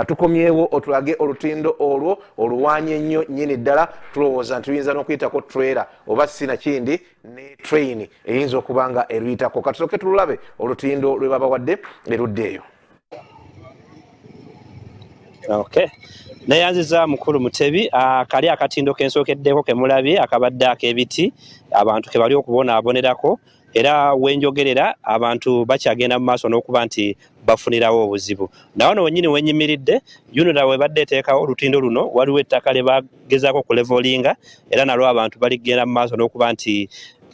Tukomyewo otulage olutindo olwo oluwanye ennyo nnyini ddala. Tulowooza nti tuyinza n'okuyitako trailer oba si nakindi ne train eyinza okuba nga eruyitako. Katusooke tululabe olutindo lwe babawadde erudda eyo. Okay. Neyanziza, mukulu Mutebi. Kali akatindo kensookeddeko kemulabye akabadde ak'ebiti, abantu ke bali okubonaabonerako, era wenjogerera abantu bakyagenda mu maaso n'okuba nti bafunirawo obuzibu. Naye wano wennyini wenyimiridde, UNRA webadde eteekawo olutindo luno, waliwo ettaka lye bagezaako okulevelinga, era nalwo abantu baligenda mu maaso n'okuba nti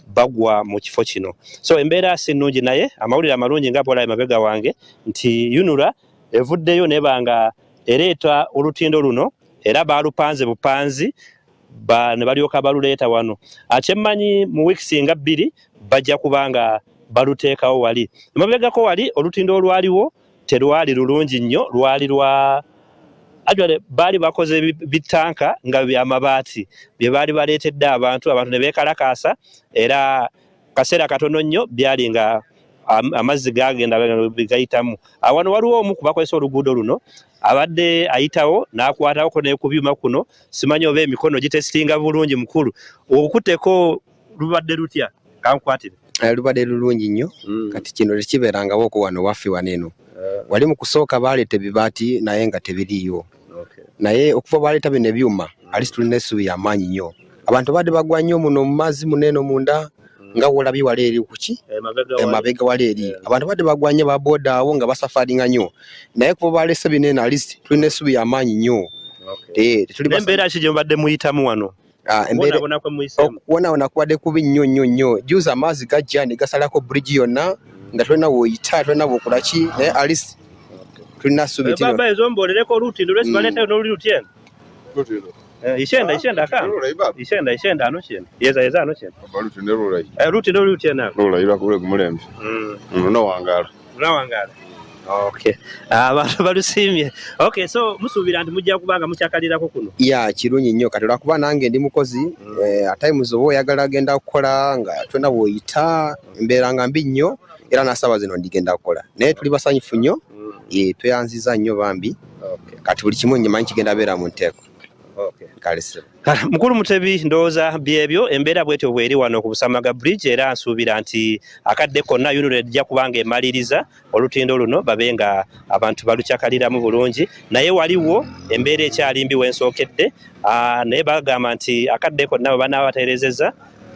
bagwa mu kifo kino. So embeera si nnungi, naye amawulire amalungi, nga bwolaba emabega wange, nti UNRA evuddeyo neba nga ereeta olutindo luno, era baalupanze bupanzi ne balyoka baluleeta wano. Akyemmanyi mu weeks nga 2 bajja kuba nga baluteekawo wali emabegako. Wali olutindo olwaliwo terwali lulungi nnyo, lwali lwa actually baali bakoze bitanka nga byamabaati bye baali baleetedde abantu, abantu ne beekalakaasa, era kaseera katono nnyo byali nga amazzi gagenda gayitamu. Wano waliwo omu ku bakozesa oluguudo luno abadde ayitawo n'akwatawoko ne ku byuma kuno. Simanyi oba emikono gitesitinga bulungi. Mukulu, okutteko lubadde lutya? Kankwatire. Lubadde lulungi nnyo. Kati kino tekibeerangawo ko wano waffe wano eno. Wali mu kusooka baleeta ebibaati naye nga tebiriiyo, naye okuva baleeta bino ebyuma, at least tulina essuubi y'amaanyi nnyo. Abantu badde bagwa nnyo muno mu mazzi muno eno munda, nga wolabye wali eri kuki emabega wali eri, abantu badde bagwa nnyo babooda awo nga basufferinga nnyo, naye kuva baleese bino eno, at least tulina essuubi y'amaanyi nnyo. Tetuli Embeera ki gye mubadde muyitamu wano? Ah, embeera Okubonaabona kwe muyiseemu. Okubonaabona kubadde kubi nnyo nnyo nnyo. Juzi amazzi gajja ne gasalako bridge yonna, nga tolina woyita, tolina wokola ki, naye at least tulina ssuubi nti Baba, ezombolereko olutindo lwesi baleetayo n'oluli lutya eno? Ishenda ishenda ka ishenda ishenda ano chena yeza yeza ano chena. Olutindo lulayi. Olutindo luli lutya nalo? Lulayi lwakule gumulembe. Lunawangala. Lunawangala. Okay, abantu balusiimye. Okay, so musuubira nti mujja kubanga mukyakalirako kuno? Ya, kirungi nnyo. Kati lwakuba nange ndi mukozi, at times oba oyagala genda kukola nga tolina woyita, embeera nga mbi nnyo, era nasaawa zino ndigenda kukola, naye tuli basanyufu nnyo. Tweyanziza nnyo bambi. Kati buli kimu nyimanyi kigenda beera mu nteeko. Kale ssebo. Kale, mukulu Mutebi, ndowooza byebyo. Embeera bwetyo bweri wano ku Busamaga Bridge, era nsuubira nti akadde konna UNRA ejja kubanga emaliriza olutindo luno, babe nga abantu balukyakaliramu bulungi. Naye waliwo embeera ekyali mbi wensookedde. Naye bagamba nti akadde konna bwe banaaba batereezezza,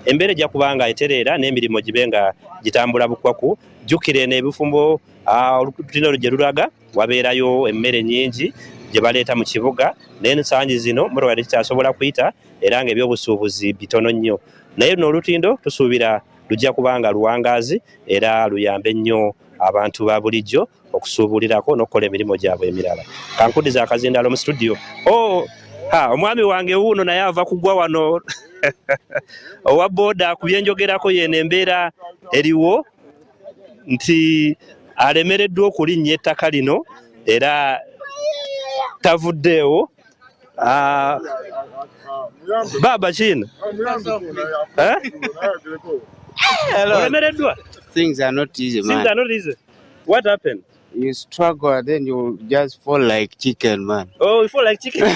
embeera ejja kubanga etereera n'emirimu gibe nga gitambula bukwaku. Jjukira eno ebifumbo, olutindo gye lulaga wabeerayo emmere nnyingi gye baleeta mu kibuga, naye ensangi zino mmotoka tekikyasobola kuyita, era nga ebyobusuubuzi bitono nnyo. Naye luno olutindo tusuubira lujja kuba nga luwangaazi era luyambe nnyo abantu ba bulijjo okusuubulirako n'okukola emirimu gyabwe emirala. Kankuddiza akazindaalo mu studio. Oh, ha, omwami wange wuuno naye ava kugwa wano, owa booda. Ku byenjogerako yeno embeera eriwo nti alemereddwa okulinnya ettaka lino era tavuddeewo. Ah, baba kino, eh? Olemereddwa. Things are not easy, man. Things are not easy. What happened? You struggle, then you just fall like chicken, man. Oh, you fall like chicken.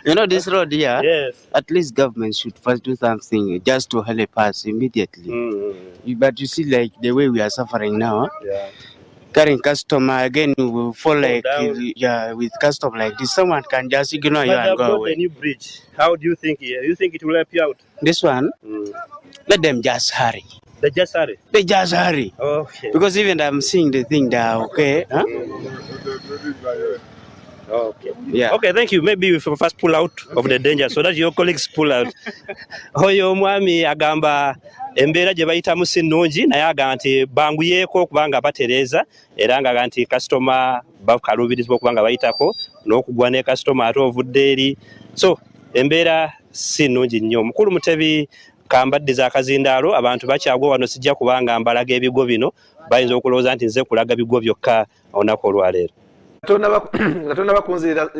You know this road here? Yes. At least government should first do something just to help us immediately. But you see, like the way we are suffering now, huh? Carrying customer again, we will fall like down. Yeah, with customer like this, someone can just ignore you But and they've go got away. a new bridge. How do you think? You think it will help you out? This one, let them just hurry. They just hurry. They just hurry. Because even I'm seeing the thing that okay, huh? Yeah. Okay, thank you. Maybe we first pull out of the danger so that your colleagues pull out. Oyo omwami agamba embeera gye bayitamu si nnungi, naye agamba nti banguyeeko okubanga batereeza, era nga nti kasitoma bakaluubirizibwa okuba nga bayitako n'okugwa ne kasitoma ate ovudde eri. So embeera si nnungi nnyo. Mukulu Mutebi, kambaddiza akazindaalo. Abantu bakyagwa wano, sijja kubanga mbalaga ebigo bino, bayinza okulowooza nti nze kulaga bigo byokka olunaku olwaleero. Nga tonaba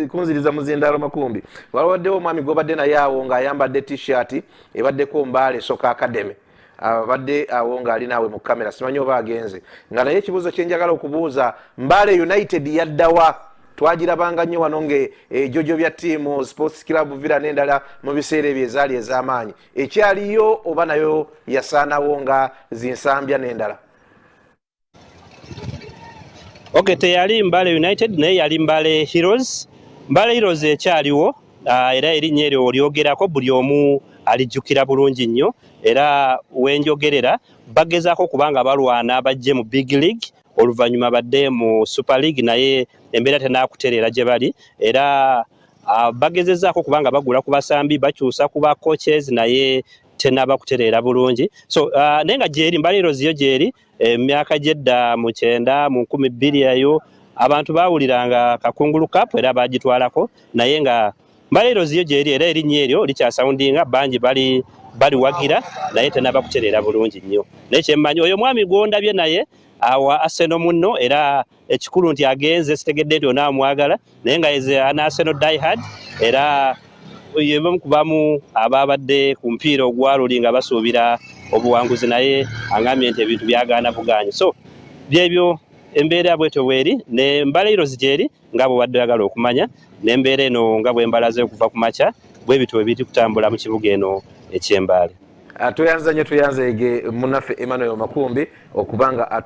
kunziriza muzindaalo, Makumbi, waliwaddewo omwami gwobadde naye awo ng'ayambadde T-shirt ebaddeko Mbale Soccer Academy, abadde awo ng'ali naawe mu kamera. Simanyi oba agenze nga naye. Ekibuuzo kyenjagala okubuuza, Mbale United yaddawa? Twagirabanga nnyo wano ng'ejojobya ttiimu Sports Club Villa n'endala mu biseera ebyo ezaali ez'amaanyi. Ekyaliyo oba nayo yasaanawo nga zinsambya n'endala? Okay, teyali Mbale United, naye yali Mbale Heroes. Mbale Heroes ekyaliwo, era erinnya eryo olyogerako buli omu alijjukira bulungi nnyo. Era wenjogerera bagezaako kubanga balwana bajje mu big league, oluvannyuma badde mu Super League, naye embeera tenaakutereera gye bali. Era bagezezaako kubanga bagula ku basambi, bakyusa ku ba coaches, naye tenaba kutereera bulungi. So naye nga gyeri Mbale Heroes yo gyeri. Emyaka gyedda mu 90, mu 2000 eyo, abantu baawuliranga Kakungulu Cup era bagitwalako, naye nga Mbale Heroes yo gyeri era erinnya eryo likyasoundinga, bangi bali baliwagira, naye tenaba kutereera bulungi nnyo. Naye kyemmanyi, oyo mwami gwondabye naye awa Arsenal munno, era ekikulu nti agenze sitegedde nti onaamwagala, naye nga is an Arsenal diehard, era yebamu kubamu ababadde ku mupiira ogwaluli nga basuubira obuwanguzi, naye agambye nti ebintu byagaana bugaanyi. So byebyo, embeera bwetyo bweri ne Mbale Heroes gyeri nga bwebadde oyagala okumanya, n'embeera eno nga bwembalaze okuva ku makya, bwe bityo bwe biri kutambula mu kibuga eno eky'Embaale. Tweyanza nnyo, tweyanzeege munnaffe Emmanuel Makumbi okubanga.